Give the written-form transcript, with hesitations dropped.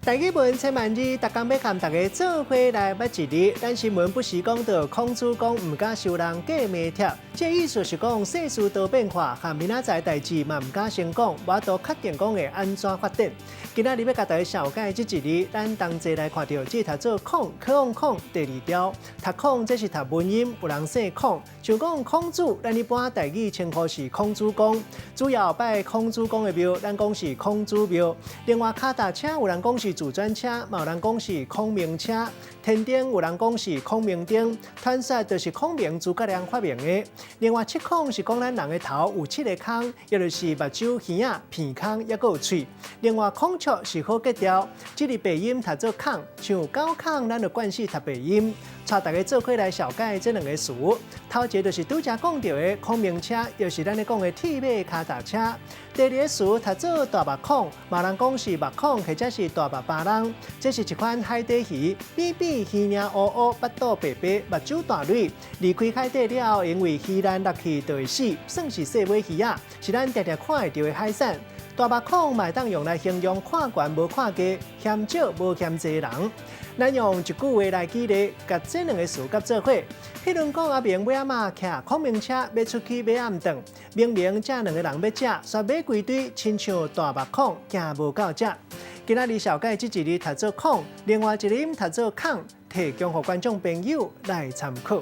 台語文千萬字，逐工欲共大家做伙來捌一字。咱新聞不時講到孔子講毋敢收人過糜帖，這意思是講世事多變化，和明仔載代誌嘛毋敢先講，無法度確定講會按怎發展。今仔日欲共大家紹介這一字，咱同齊來看著這讀做孔，可用孔第二調，讀孔這是讀文音，有人姓孔，像講孔子，咱一般台語稱呼是孔子公，主要拜孔子公的廟，咱講是孔子廟。另外，跤踏車有人講是自轉車，嘛有人講是孔明車。天燈有人講是孔明燈，傳說就是孔明諸葛亮發明的。另外，七孔是講咱人的頭有七个空，也就是目睭、耳仔、鼻孔，抑閣有喙。另外，孔雀是好格調，這个白音讀做孔，像九孔，咱就慣勢讀白音。帶大家做伙來紹介這兩个詞。頭一个就是拄才講著的孔明車，又是咱咧講的鐵馬跤踏車。第二个詞讀做大目孔，嘛人講是目孔，或者是大目巴人。這是一款海底魚，扁扁魚領烏烏，腹肚白白，目睭大蕊。離開海底了後，因為魚籃落去就會死，算是細尾魚仔，是咱定定看會著的海產。大目孔嘛會當用來形容看懸無看低，嫌少無嫌濟人。咱用一句話來舉例，共這兩个詞佮做伙。譬如講，阿明買阿嬤騎孔明車欲出去買暗頓，明明這兩个人欲食，卻買規堆，親像大目孔，驚無夠食。今仔日紹介這一字讀做孔，另外一个音讀做空，提供予觀眾朋友來參考。